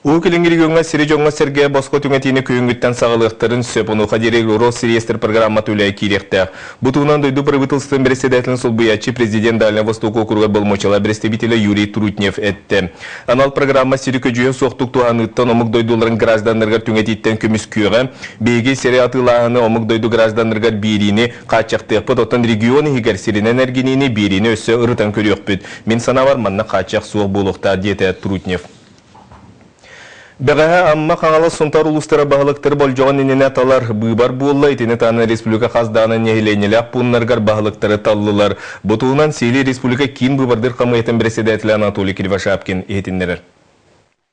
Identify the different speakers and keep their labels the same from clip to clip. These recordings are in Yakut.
Speaker 1: Уһук Илиҥҥи региоҥҥа сири дьоҥҥо-сэргэ босхо түҥэтиини күһүҥҥүттэн саҕалыахтарын сөп. Онуоха диэри Росреестр программата үлэҕэ киириэхтээх. Бу туһунан дойду правительствотын бэрэссэдээтэлин солбуйааччы, президент Дальнай Восток уокуругар боломуочуйалаах представителэ Юрий Трутнев эттэ. Анал программа сири көдьүүһэ суохтук туһаныыттан омук дойдуларын гражданнарыгар түҥэтииттэн көмүскүөҕэ. Биһиги сири атыылааһыны омук дойду гражданнарыгар биэриини хааччахтыахпыт, оттон регион иһигэр сиринэн эргиниини биэриини өссө ырытан көрүөхпүт. Мин санаабар, манна хааччах суох буолуохтаах, диэтэ Трутнев. Бэҕэһээ Амма, Хаҥалас, Сунтаар улуустара баһылыктары болдьоҕун иннинэ талар быыбар буолла. Итини таһынан республика хас даҕаны нэһилиэнньэлээх пууннарыгар баһылыктары таллылар. Бу туһунан сиһилии республика киин быыбардыыр хамыыһыйатын бэрэссэдээтэлэ Анатолий Кривошапкин иһитиннэрэр.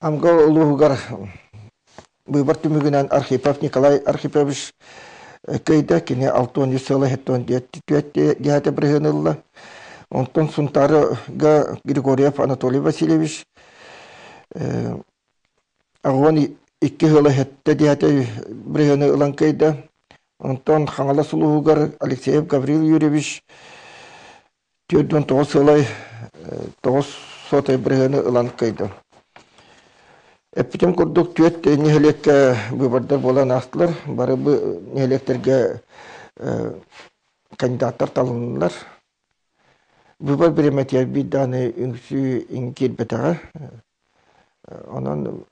Speaker 2: Амга улууһугар быыбар түмүгүнэн Архипов Николай Архипович кыайда. Кини 63 сыла 74 бырыһыан ылла. Онтон Сунтаарга Григорьев Анатолий Васильевич 82 сыла сэттэ диэти бырыһыаны ылан кыайда. Онтон Хаҥалас улууһугар Алексеев Гаврил Юрьевич 49 сылай 9 сотай бырыһыаны ылан кыайда. Эппитим курдук, түөрт нэһилиэккэ быыбардар буолан аастылар. Бары бу нэһилиэктэргэ кандидаттар талыннылар. Быыбар бириэмэтигэр биир даҕаны үҥсүү киирбэтэҕэ. Онон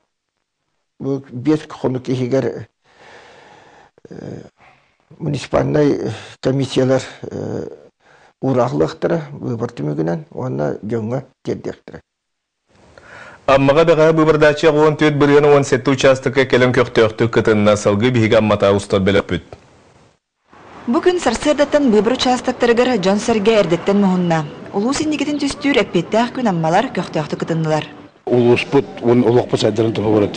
Speaker 2: бу 5 хонук иһигэр муниципальнай комиссиялар уураахлыахтара быыбар түмүгүнэн уонна дьоҥҥо тиэрдиэхтэрэ.
Speaker 1: Аммаҕа бэҕэһээ быыбардааччы 14 бырыһыан 17 учаастакка кэлэн көхтөөхтүк кытынна. Салгыы биһиги Амматаа устар бөлөхпүт.
Speaker 3: Бу күн сарсыардаттан быыбар учаастактарыгар дьон-сэргэ эрдэттэн муһунна. Улуус инникитин түстүүр эппиэттээх күн аммалар көхтөөхтүк кытыннылар.
Speaker 4: Улууспут уонна олохпут сайдарын туһугар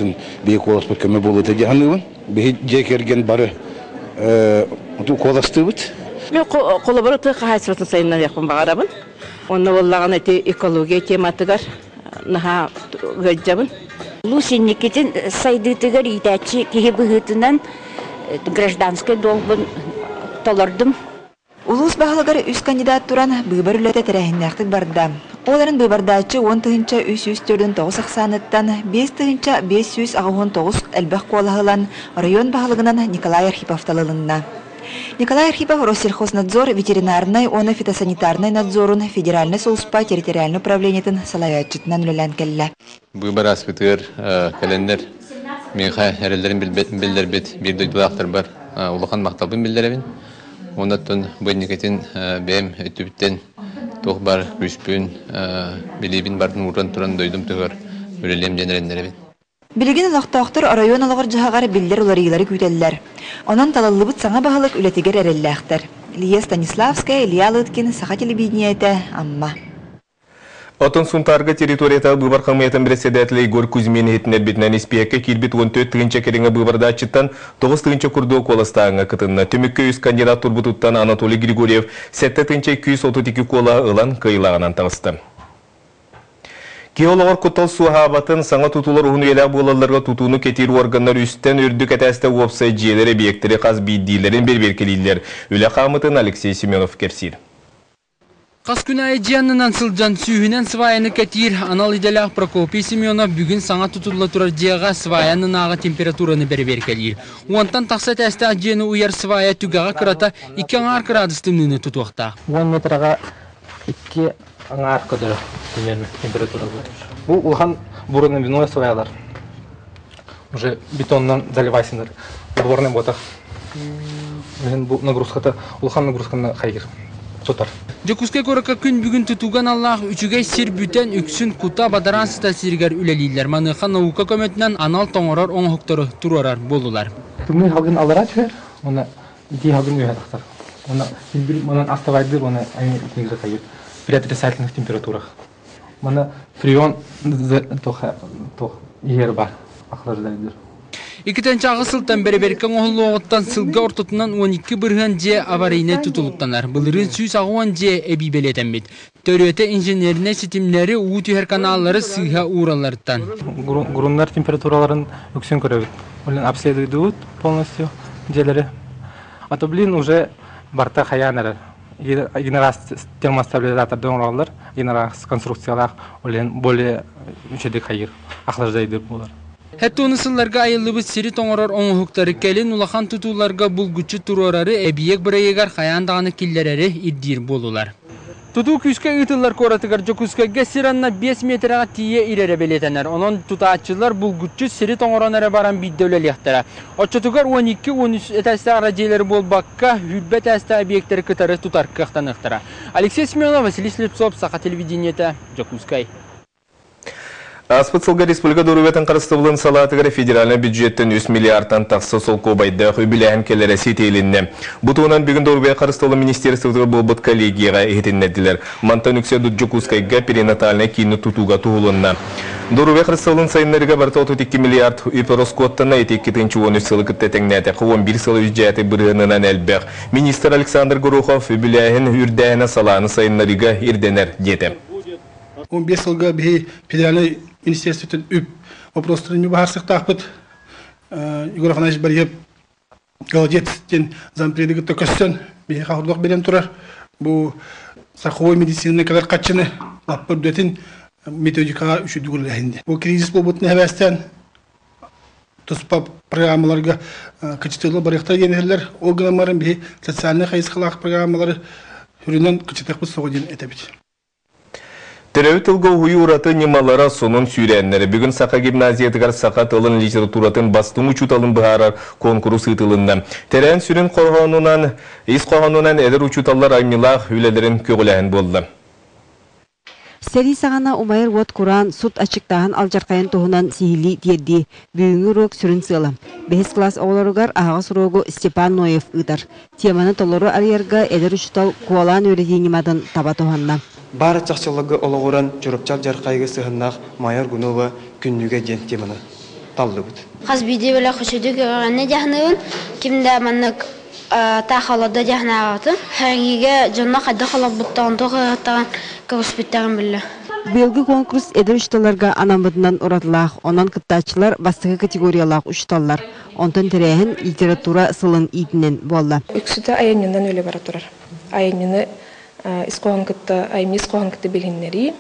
Speaker 4: биһи куоласпыт көмө буолуо дии саныыбын. Биһи дьиэ кэргэн бары куоластыыбыт.
Speaker 5: Мен холобура тыа хаһаайыстыбатын сайыннарыахпын баҕарабын. Онно буоллаҕына ити экология тематыгар наһаа ыалдьабын.
Speaker 6: Улуус инникитин сайдыытыгар иитээччи киһи быһыытынан гражданскай долгун толордум.
Speaker 3: Улуус баһылыгар үс кандидат туран, быыбар үлэтэ тэрээһиннээхтик барда. Ол эрэн быыбардааччы 10 349 ахсааныттан 5589 элбэх куолаһы ылан, оройуон баһылыгынан Николай Архипов талылынна. Николай Архипов Россельхознадзор ветеринарнай уонна фитосанитарнай надзорун федеральнай сулууспа территориальнай управлениетын салайааччытынан үлэлээн кэллэ.
Speaker 7: Быыбар ааспытыгар кэлэннэр миэхэ эрэллэрин биллэрбит биир дойдулаахтарбар улахан махталбын биллэрэбин. Оннуттан бу инникитин бэйэм өттүбүттэн туох баар күүспүн, билиибин барын ууран туран дойдум туһугар үлэлиэм диэн эрэннэрэбин.
Speaker 3: Билигин олохтоохтор оройуон олоҕор-дьаһаҕар биллэр уларыйыылары күүтэллэр. Онон талыллыбыт саҥа баһылык үлэтигэр эрэллээхтэр. Лия Станиславская, Илья Лыткин, Саха телевидениетэ, Амма.
Speaker 1: Оттон Сунтаарга территорията быыбар хамыыйатын председателэ Егор Кузьмин иһитиннэрбитинэн испииһэккэ киирбит 14 тыһыынча кэриҥэ быыбардааччыттан 9 тыһыынча курдук куоластааһыҥҥа кытынна. Түмүккэ үс кандидат турбутуттан Анатолий Григорьев 7 232 куолаһы ылан кыайыылааҕынан таҕыста. Киһи олоҕор куттал суоһаабатын, саҥа тутуулар уһун үйэлээх буолалларыгар тутууну кэтиир уорганнар үстэн үрдүк этээстэ уопсай дьиэлэр эбийиэктэри хас биирдиилэрин бэрэбиэркэлииллэр. Үлэ хаамыытын Алексей Семенов кэпсиир.
Speaker 8: Хас күн аайы дьиэ аннынан сылдьан сүүһүнэн сваяны кэтиир анал идэлээх Прокопий Семенов бүгүн саҥа тутулла турар дьиэҕэ свая аннынааҕы температураны бэрэбиэркэлиир. Уонтан тахса этээстээх дьиэни уйар свая түгэҕэ кырата 2,5 кыраадыс тымныыны тутуохтаах.
Speaker 9: 10 метраҕа 2,5 көдөрө примерно температура будет. Бу улахан буронабивной сваялар. Уже бетоннан заливайсынар. Дворный ботах. Бу нагрузката улахан нагрузканы хайгыр. Сотар.
Speaker 8: Дьокуускай куоракка күн бүгүн тутууга аналлаах үчүгэй сир бүтэн үксүн кута бадараан сытар сиригэр үлэлииллэр. Маныаха наука көмөтүнэн анал тоҥорор оҥоһуктары туруорар буоллулар.
Speaker 9: Тымныы халгын аллара түһэр, уонна итии халгын үөһэ тахсар. Уонна син манан астабайдыыр, уонна итинигэр хайыр. При отрицательных температурах. Мана фреон тох иһэр бар охлаждайдыр.
Speaker 8: 2008 сылтан бэрэбиэркэ оҥоһуллуоҕуттан сылга ортотунан 12% дьиэ аварийнай тутулуктанар. Былырыын 180 дьиэ эбии бэлиэтэммит. Төрүөтэ инженернэй ситимнэри уу түһэр каналлары сыыһа ууралларыттан.
Speaker 9: Груннар температураларын үксүн көрөбүт. Блин, обследуйдубут полностью дьиэлэри. А то, блин, уже барта хайаан эрэр. Один раз термостабилизаторды оҥороллор, один раз конструкциялаах, ол более үчүгэй хайыр, охлаждайдыр буолар.
Speaker 8: Хэттуону сылларга айыллыбыт сири тоҥорор оҥоһуктары кэлин улахан тутууларга булгуччу туруорары эбийиэк бырайыагар хайаан даҕаны киллэрэри ирдиир буоллулар. Тутуу күүскэ ыытыллар куоратыгар Дьокуускайга сир анна 5 миэтэрэҕэ тиийэ ирэрэ бэлиэтэнэр. Онон тутааччылар булгуччу сири тоҥорон эрэ баран биирдэ үлэлиэхтэрэ. Оччотугар 12-13 этээстээх эрэ дьиэлэри буолбакка, сүүрбэ этээстээх эбийиэктэри кытары тутар кыахтаныахтара. Алексей Семенов, Василий Слепцов, Саха телевидениетэ, Дьокуускай.
Speaker 1: Ааспыт сылга республика доруобуйатын харыстабылын салаатыгар федеральнай бюджеттэн 3 миллиардтан тахса солкуобайдаах үбүлээһин кэлэрэ ситиһилиннэ. Бу туһунан бүгүн доруобуйа харыстабылын министерствотыгар буолбут коллегияҕа иһитиннэрдилэр. Мантан үксэ Дьокуускайга перинатальнай киини тутууга туһулунна. Доруобуйа харыстабылын сайыннарыыга барыта 32 миллиард үп ороскуоттанна, ити 2013 сылы кытта тэҥнээтэххэ 11 сыл үс дьээти бырыһыанынан элбэх. Министр Александр Горохов үбүлээһин үрдээһинэ салааны сайыннарыыга ирдэнэр диэтэ.
Speaker 10: 15 сылга биһи федеральнай министерствотын үп вопростарын баһарсыктаахпыт. Егор Афанасьевич Бариев голодец диэн зампреды кытта көссөн биһиэхэ хордох берен турар. Бу страховой медицина кэлэр хаччыны лаппа үрдэтин методикаҕа үчүгдүк үлэлэһинди. Бу кризис буолбутун эбээстэн туспа программаларга кычытыылар барыахтара диэн этэллэр. Ол гынан баран биһи социальнай хайысхалаах программалары үрүнэн кычытыахпыт суоҕа диэн этэбит.
Speaker 1: Төрөөбүт тылга уһуйуу ураты ньымалара, сонун сүүрээннэрэ. Бүгүн Саха гимназиятыгар саха тылын, литературатын бастыҥ учууталын быһаарар куонкурус ыытылынна. Тэрээһин сүрүн хоһоонунан, ис хоһоонунан эдэр учууталлар айымньылаах үлэлэрин көҕүлээһин буолла.
Speaker 11: Сэрии саҕана умайар уот кураан, сут аччыктааһын алдьархайын туһунан сиһилии тиэрдии, бүгүҥҥү уруок сүрүн сыала. Бэһис кылаас оҕолоругар аһаҕас уруогу Степан Ноев ыытар. Теманы толору арыйарга эдэр учуутал куолаан үөрэтии ньыматын таба туһанна.
Speaker 12: Баар чахчыларга олоҕуран Чурапчы алдьархайга сыһыннаах Майя Аргунова күннүгэ диэн теманы таллыбыт.
Speaker 13: Хас биирдии бөлөх үчүгдүк үөрэннэ дьаһаныыбын, ким да маннык таах олордо дьаһанаабатым. Сэриигэ дьонно хайдах олорбуттарын, туох ыарахаттарын көрүспүттэрин биллэ.
Speaker 11: Быйылгы конкурс эдэр учууталларга анаммытынан уратылаах, онон кыттааччылар бастакы категориялаах учууталлар. Онтон тэрээһин литература сылын иитинэн буолла.
Speaker 14: Үксүтэ айанньынан үлэ бара турар. Айанньыны ис хоһоон кытта, айымньы ис хоһоон кытта билиһиннэрии,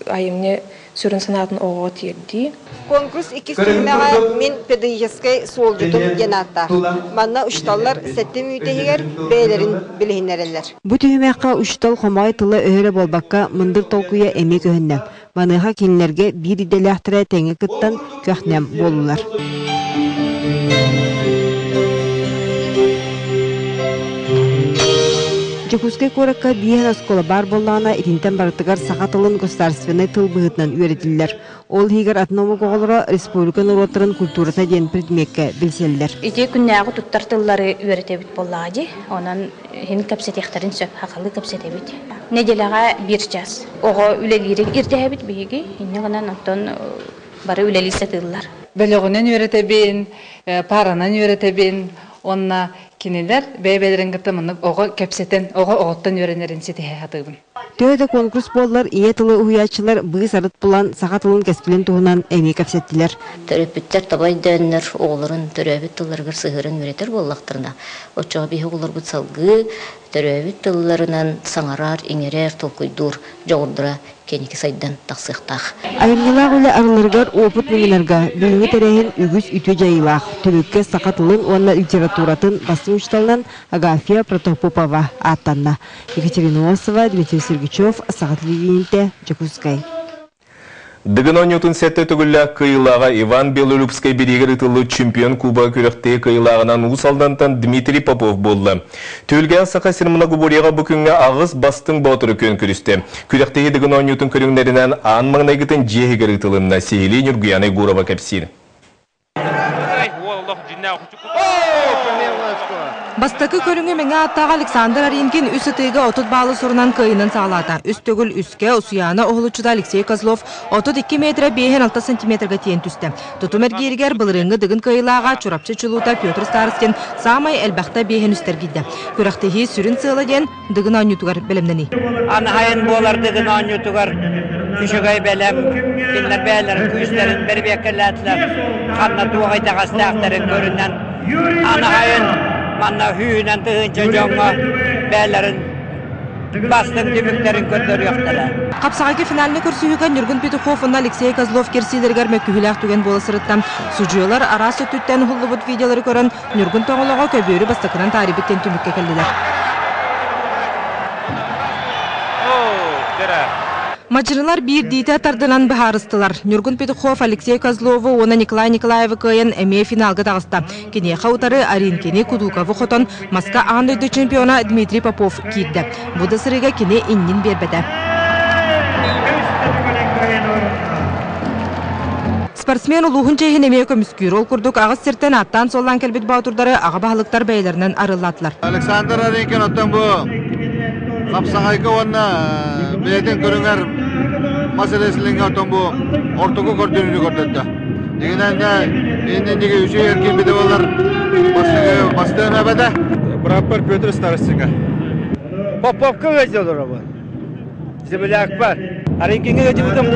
Speaker 14: айымньы сүрүн санаатын оҕоҕо тиэрдии.
Speaker 3: Конкурс иккис түһүмэҕэ Мин педагогическай суолдьутум диэн ааттаах. Манна учууталлар сэттэ мүнүүтэ иһигэр бэйэлэрин билиһиннэрэллэр.
Speaker 11: Бу түһүмэххэ учуутал хомоҕой тыла-өһө эрэ буолбакка, мындыр толкуйа эмиэ көһүннэ. Маныаха кинилэргэ биир идэлээхтэрэ тэҥҥэ кыттан көх-нэм буоллулар. Дьокуускай куоракка биир оскуола баар буоллаҕына, итинтэн барытыгар саха тылын государственнай тыл быһыытынан үөрэтиллэр. Ол иһигэр атын омук оҕолоро республика норуоттарын культурата диэн предмеккэ билсэллэр.
Speaker 15: Ити күннээҕи туттар тыллары үөрэтэбит буоллаҕа дии. Онон иһин кэпсэтиэхтэрин сөп, сахалыы кэпсэтэбит. Нэдиэлэҕэ биир час. Оҕо үлэлиирин ирдэһэбит биһиги. Инньэ гынан оттон бары үлэлии сатыыллар.
Speaker 16: Бөлөҕүнэн үөрэтэбин, пааранан үөрэтэбин уонна кинилэр бэйэ-бэйэлэрин кытта маннык оҕо кэпсэтэн, оҕо оҕоттон үөрэнэрин ситиһэ сатыыбын.
Speaker 11: Төһө да конкурс буоллар, ийэ тылы уһуйааччылар быыс-арыт булан саха тылын кэскилин туһунан эмиэ кэпсэттилэр.
Speaker 17: Төрөппүттэр таба өйдөөннөр оҕолорун төрөөбүт тылларыгар сыһыаран үөрэтэр буоллахтарына, оччоҕо биһи оҕолорбут салгыы төрөөбүт тылларынан саҥарар, иҥэрэр, толкуйдуур дьоҕурдара кэнники сайдан тахсыахтаах.
Speaker 11: Айымньылаах үлэ арылларыгар опыт мунньунарга бүгүҥҥү тэрээһин үгүс үтүө дьайыылаах. Түмүккэ саха тылын уонна литературатын бастыҥ учууталынан Агафья Протопопова ааттанна. Екатерина Осова, Дмитрий Сергучев, Саха телевидениетэ, Дьокуускай.
Speaker 1: Дыгын оонньуутун сэттэ төгүллээх кыайыылааҕа Иван Белолюбскай бирииһигэр ыытыллыбыт чемпион кубога күрэхтэһии кыайыылааҕынан Уус Алдантан Дмитрий Попов буолла. Түһүлгээх Саха сирин многоборьеҕа бу күҥҥэ аҕыс бастыҥ боотуру күөн көрүстэ. Күрэхтэһии Дыгын оонньуутун көрүҥнэринэн аан маҥнайгытын дьиэ иһигэр ыытылынна. Сиһилии Ньургуйаана Егорова кэпсиир.
Speaker 18: Бастакы көрүҥү мэҥэ ааттаах Александр Аринкин үс ытыыга 30 баалы сурунан кыайыынан саҕалаата. Үс төгүл үскэ Усуйаана уһулуччута Алексей Козлов 32 метрэ 56 сантиметрга тиийэн түстэ. Тутум эргииригэр былырыыҥҥы Дыгын кыайыылааҕа Чурапчы чулуута Петр Старостин саамай элбэхтэ биэһин үстэргийдэ. Күрэхтэһии сүрүн сыала диэн Дыгын оонньуутугар бэлэмнэнии.
Speaker 19: Анаһайын буолар Дыгын оонньуутугар үчүгэй бэлэм, кинилэр бэйэлэрин күүстэрин бэрэбиэркэлээтилэр, ханна туох итэҕэстээхтэрин көрүнэн анаһайын манна сүүһүнэн тыһыынча дьоҥҥо бэйэлэрин Бастыҥ түмүктэрин көрдөрүөхтэрэ.
Speaker 18: Хапсаҕайга финальнай көрсүһүүгэ Ньургун Петухов уонна Алексей Козлов кирсиилэригэр мөккүһүүлээх түгэн буола сырытта. Судьуйалар араас өттүттэн уһуллубут видеолары көрөн, Ньургун тоҥолоҕо көбүөрү бастакынан таарыйбыт диэн түмүккэ кэллилэр. Мадьынылар биирдиитэ тардынан быһаарыстылар. Ньургун Петухов Алексей Козлову уонна Николай Николаевы кыайан эмиэ финалга таҕыста. Киниэхэ утары Аринкини Кудукову хотон маска аан дойду чемпиона Дмитрий Попов киирдэ. Бу да сырыыга кини иннин биэрбэтэ. Спортсмен улууһун чиэһин эмиэ көмүскүүр. Ол курдук аҕыс сиртэн ааттаан-суоллаан кэлбит боотурдары аҕа баһылыктар бэйэлэринэн арыллаатылар.
Speaker 20: Александр Аринкин оттон бу хапсаҕайга уонна бэйэтин көрүҥэр мас рестлиҥҥэ оттон бу ортоку көрдөрүүнү көрдөрдө. Дигинэн иннинниги үчүгэй эргийбитэ буоллар бастыан эбэтэ.
Speaker 21: Бырааппар Петр Старостинга.
Speaker 22: Поповка ыалдьа олоробун. Землякпар.
Speaker 23: Аринкиҥҥа ыалдьыбытым.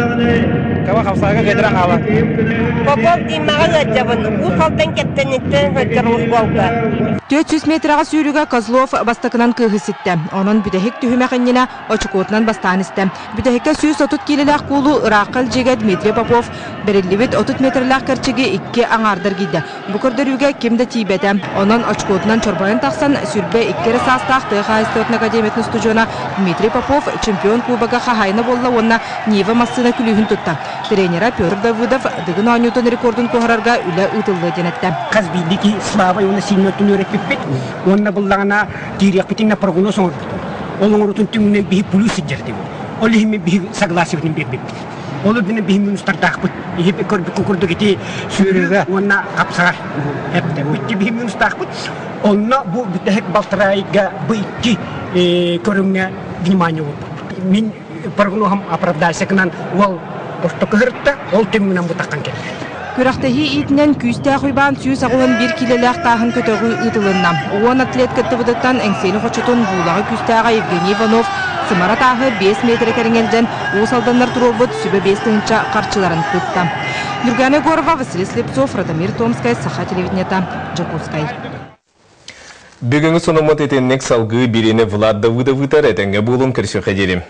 Speaker 23: Каба хамсаага кэтирэн хаалан.
Speaker 24: Попов Димаҕа ыалдьабын. Уус Алдан Кэптэниттэн сылдьар уолга.
Speaker 18: 400 метрэҕэ сүүрүүгэ Козлов бастакынан кыыһы ситтэ. Онон бүтэһик түһүмэх иннинэ очукуотунан бастаан истэ. Бүтэһиккэ 130 киилэлээх куулу ыраахха илдьиигэ Дмитрий Попов бэриллибит 30 метрлээх кэрчиги икки аҥаардар киирдэ. Бу көрдөрүүгэ ким да тиийбэтэ. Онон очкотунан чорбойон тахсан, 22 эрэ саастаах тыа хаһаайыстыбатын академиятын устудьуона Дмитрий Попов чемпион кубога хаһаайына буолла уонна Нива массыына күлүүһүн тутта. Тренера Петр Давыдов Дыгын оонньуутун рекордун куоһарарга үлэ ыытыллыа диэн эттэ.
Speaker 25: Хас биирдии Слава уонна Сильнотун үөрэппиппит уонна буллаҕына киириэхпитинэ прогноз оҥорбутум. Ол оҥорутун түмүгүнэн биһи плюс сылдьар Ол иһин биһи согласиебытын биэрбиппит. Ол үрдүнэн биһи минустардаахпыт. Иһи көрбүккүн курдук ити сүүрүүгэ уонна хапсаҕар эптэ. Бу икки биһи минустаахпыт. Онно бу бүтэһик балтараайга бу икки көрүҥҥэ внимание уурбуппут. Мин прогноһум оправдайся гынан уол ортоку сырытта, ол түмүгүнэн бу таххан кэллэ.
Speaker 18: Күрэхтэһии иитинэн Күүстээх Уйбаан 181 киилэлээх тааһын көтөҕүү ыытылынна. Уон атлет кыттыбытыттан Эҥсиэли хочотун буулаҕы күүстээҕэ Евгений Иванов сымара тааһы 5 миэтэрэ кэриҥэлдьэн Уус Алданнар туруорбут сүбэ 5000 харчыларын тутта. Нюргана Егорова, Василий Слепцов, Радомир Томскай, Саха телевидениета, Дьокуускай.
Speaker 1: Бүгүҥҥү сонуммут итинник салгыы бириини Влад Давыдов ыытар этэҥҥэ буолун көрсүөххэ диэри.